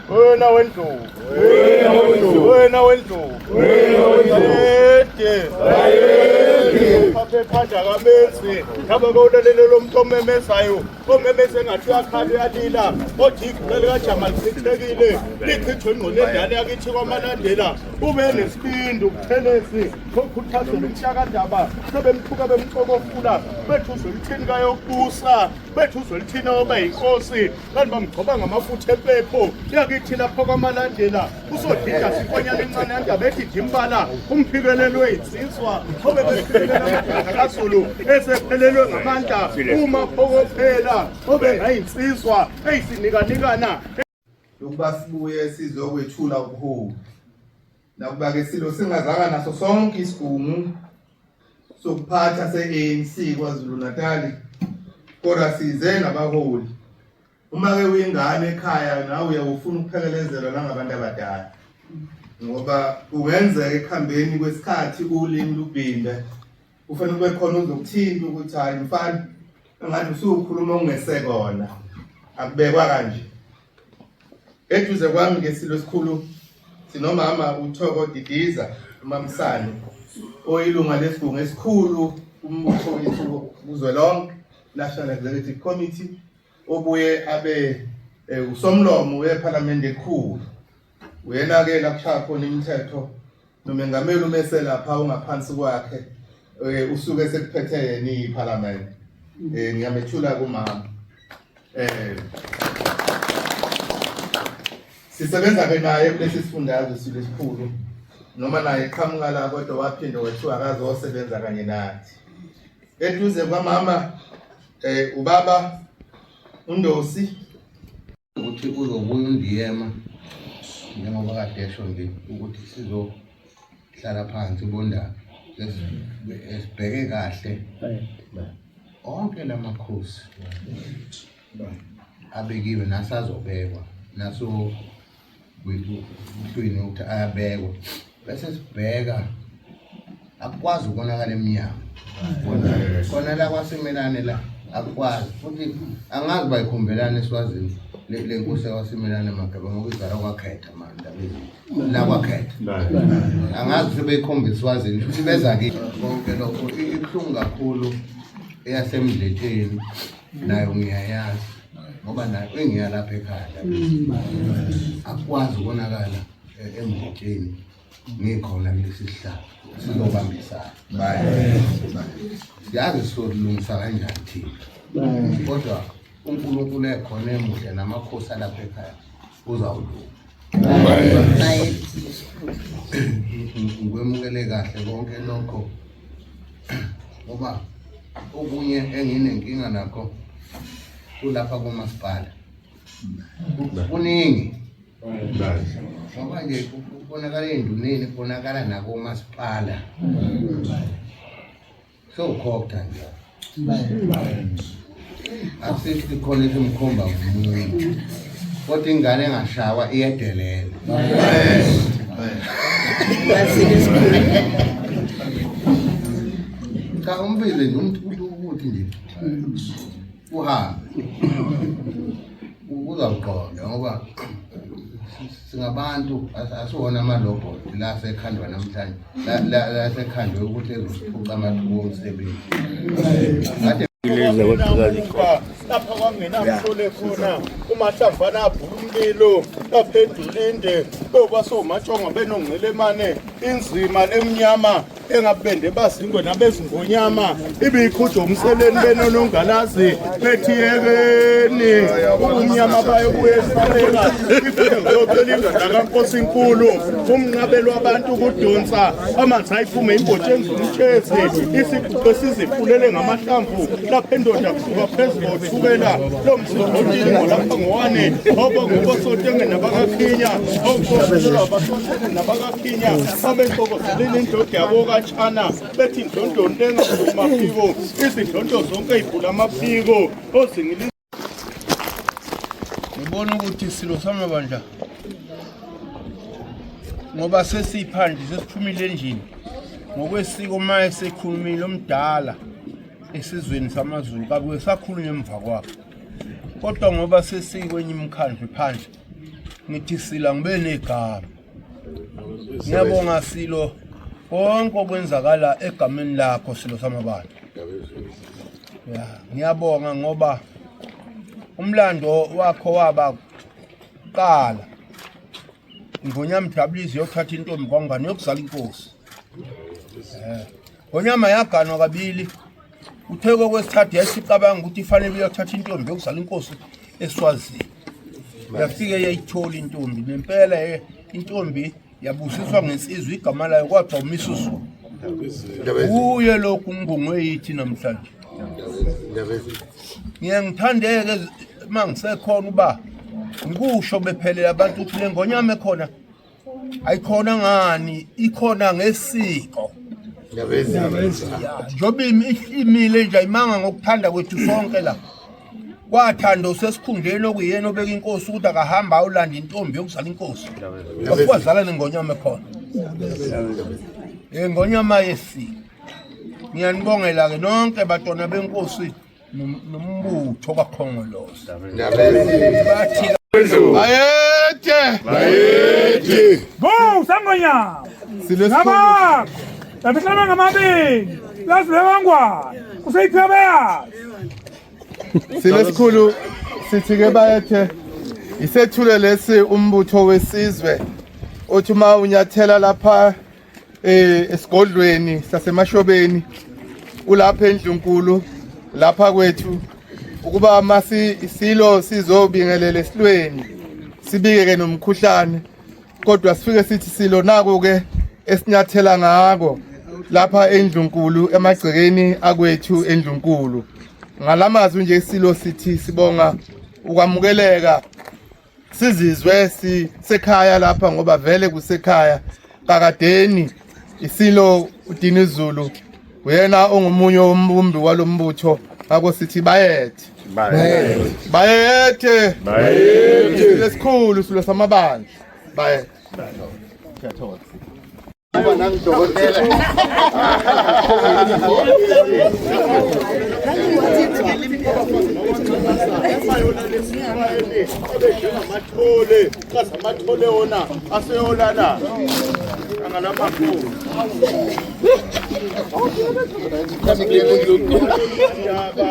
Wena wendlovu. Wena wendlovu. Wena wendlovu. Wena wendlovu. Bayede. Bayede. Phaphe phanda kaMenzi. Ngaba kawulalele lo muntu omemezayo. Omemeze engathi uyakhala uyalila. Othi igula likaJama lichithekile. Lichithwe ingqondo endala yakithi kwaMalandela. Ube nesibindi uButhelezi. Okhuthaza umshakadaba. Sebemthuka bemcokofula. Bethu uzwelithini kayokubusa. Bethu uzwelithini oba yinkosi. Kanti bamgcoba ngamafutha empepho yakithi lapho kwaMalandela usodida sinkonyana encane yandaba ethi dimbala umphikelelwe insizwa obebephikelela amadoda kaZulu esephelelwe ngamandla uma phokophela obengayinsizwa eyisinikanikana Yokuba sibuye sizokwethula ubuholi. Nakuba-ke silo singazanga naso sonke isigungu sokuphatha se-ANC KwaZulu-Natali, kodwa size nabaholi. Uma-ke uyingane ekhaya nawe uye ufuna ukuphekelezelwa nangabantu abadala, ngoba kungenzeka ekuhambeni kwesikhathi ulimi lubhimbe, kufanele kube khona ozokuthinta ukuthi hhayi mfana, engathi usukhuluma okungesekona, akubekwa kanje. Eduze kwami ke silo esikhulu sinomama uThoko Didiza uMamsane oyilunga lesigungu esikhulu umbutho wethu kuzwelonke National Executive Committee obuye abe eh, usomlomo wePhalamende elikhulu. Uyena ke la kushaya khona imithetho nomengameli umese lapha ungaphansi kwakhe eh, usuke sekuphethe yena iPhalamende. Eh, ngiyamethula kumama. Sisebenza ke naye kulesi sifundazwe silo esikhulu noma naye eqhamuka la kodwa waphinde wethiwa akazosebenza kanye nathi. Eduze kwamama ubaba uNdosi ukuthi uzobuya uNdiyema njengoba kade esho nje ukuthi sizohlala phansi bondaba sibheke kahle onke lamakhosi abekiwe nasazobekwa naso uhlwini ukuthi ayabekwa bese sibheka akukwazi ukonakala emnyango khona la kwaSimelane la akukwazi futhi angazi bayikhombelani eSwazini le nkosi yakwaSimelane Mageba ngoba izalwa kwakhetha manje ndaba ezinhle la kwakhetha angazi sebeyikhomba eSwazini futhi beza kithi konke lokho ibuhlungu kakhulu eyaseMdletsheni nayo ngiyayazi ngoba nayo engiyalapha ekhaya akukwazi ukonakala eMdletsheni ngikhona kulesi sihlalo sizobambisana siyazi sizolungisa kanjani thina kodwa uNkulunkulu ekhona emuhle namakhosi alapha ekhaya uzawulunga ngikwemukele kahle konke lokho ngoba okunye enginenkinga nakho kulapha komasipala kuningi ngoba nje kubonakala ey'nduneni kubonakala nakomasipala sewukhokha nje akusithi khona esimkhomba ngomuntu kodwa ingane engashawa iyedelela cha umbize nje umuntu ukuthi nje uhambe uzawuqonda ngoba singabantu asiwona amalobhoti la asekhandwa namhlanje la asekhandwe ukuthi ezosiphuca amathuba omsebenzi lapha kwangenamhlole khona umahlamvana abhula umlilo lapha edulinde bebasomatshongo benongcelemane inzima lemnyama engabende bazingwe nabezingonyama ibikhujwa umseleni benonongalazi bethi yekeni ubumnyama bayo buyesabeka ifike ngiyocela indoda kankosi inkulu umnqabelo wabantu ukudonsa amanzi ayiphume imbotsheni zomtshezi isiguqe sizifulele ngamahlamvu lapha endoda kusuka phezu kothukela lo msizotini ngolapha ngowane oba ngobosotenge nabakakhinya okubosotenge nabakakhinya Babenxokozelile indoda yabo katshana bethi indlondlo nengavuli maphiko izindlondlo zonke ivula amaphiko ozingile. Ngibona ukuthi silo samabandla ngoba sesiphandle sesiphumile endlini ngokwesiko uma esekhulumile omdala esizweni samaZulu kabuye sakhulunywa emva kwakhe kodwa ngoba sesikwenye imikhandlu phandle ngithi sila ngibe negama. Ngiyabonga Silo konke okwenzakala egameni lakho Silo samabandla. Ya, ngiyabonga ngoba umlando wakho waba kuqala. Ingonyama ijabulize yothatha intombi kwangane yokuzala inkosi. Eh. Ngonyama yaganwa kabili. Uthe kokwesithathu yayisicabanga ukuthi ifanele uyothatha intombi yokuzala inkosi eSwazini. Yafike yayithola intombi nempela intombi yabusiswa ngensizwa igama layo kwathiwa uMisuzulu. Uye lokhu ngibongwe yithi namhlanje. Ngiye ngithandeke uma ngisekhona uba ngikusho bephelele abantu ukuthi le ngonyama ekhona ayikhona ngani ikhona ngesiko njengoba imile nje ayimanga ngokuthanda kwethu sonke la kwathanda usesikhundleni okuyena obeka inkosi ukuthi akahamba ayolanda intombi yokuzala inkosi wakwazala nengonyama ekhona ingonyama yesiko ngiyanibongela-ke nonke batwana benkosi nombutho kaKhongolose bathi Bayethe! Bayethe! Bu sangonyama. Ngabakho. Labihlaba ngamabili. Lazibeka ngwane. Useyiphiwa beyazi. Silesikhulu sithi ke bayethe isethulo lesi umbutho wesizwe othi uma unyathela lapha eh esigodlweni sasemashobeni ulapha endlunkulu lapha kwethu ukuba masi isilo sizobingelela esilweni sibike ke nomkhuhlane kodwa sifike sithi silo naku ke esinyathela ngako lapha endlunkulu emagcekeni akwethu endlunkulu ngalamazwi nje isilo sithi sibonga ukwamukeleka sizizwe sisekhaya lapha ngoba vele kusekhaya kakadeni isilo uDinizulu uyena ongumunye wombumbi walombutho ngakho sithi bayethe bayethe bayethe lesikhulu silo samabandla bayethe siyathokoza Kuba nangidokotela. Amathole, kaze amathole wona aseyolala. Angalamakhulu. Yaba,